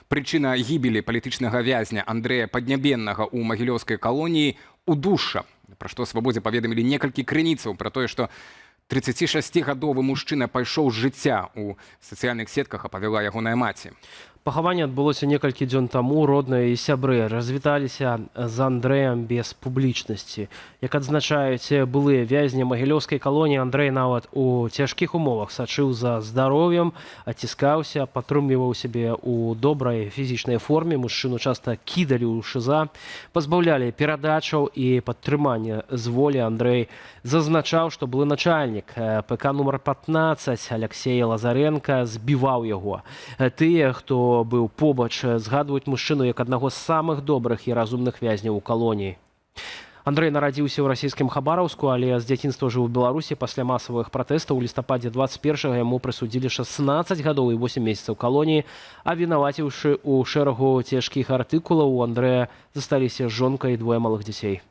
Прычына гібелі палітычнага вязня Андрэя Паднябеннага ў магілёўскай калоніі — удушша. Пра што «Свабодзе» паведамілі некалькі крыніцаў. Пра тое, што 36-гадовы мужчына пайшоў з жыцця, у сацыяльных сетках апавяла ягоная маці. Пахаванне адбылося некалькі дзён таму. Родныя і сябры развіталіся з Андрэем без публічнасці. Як адзначаюць былыя вязні магілёўскай калоніі, Андрэй нават у цяжкіх умовах сачыў за здароўем, аціскаўся, падтрымліваў сябе ў добрай фізічнай форме. Мужчыну часта кідалі ў ШИЗО, пазбаўлялі перадачаў і падтрымання з волі. Андрэй зазначаў, што былы начальнік ПК нумар 15 Алексей Лазаренко збіваў яго. Тыя, хто быў побач, згадваюць мужчыну як аднаго з самых добрых і разумных вязняў у калоніі. Андрэй нарадзіўся ў расійскім Хабараўску, але з дзяцінства жыў у Беларусі. Пасля масавых пратэстаў у лістападзе 21 яму прысудзілі 16 гадоў і 8 месяцаў калоніі, абвінаваціўшы ў шэрагу цяжкіх артыкулаў. У Андрэя засталіся жонка і двое малых дзяцей.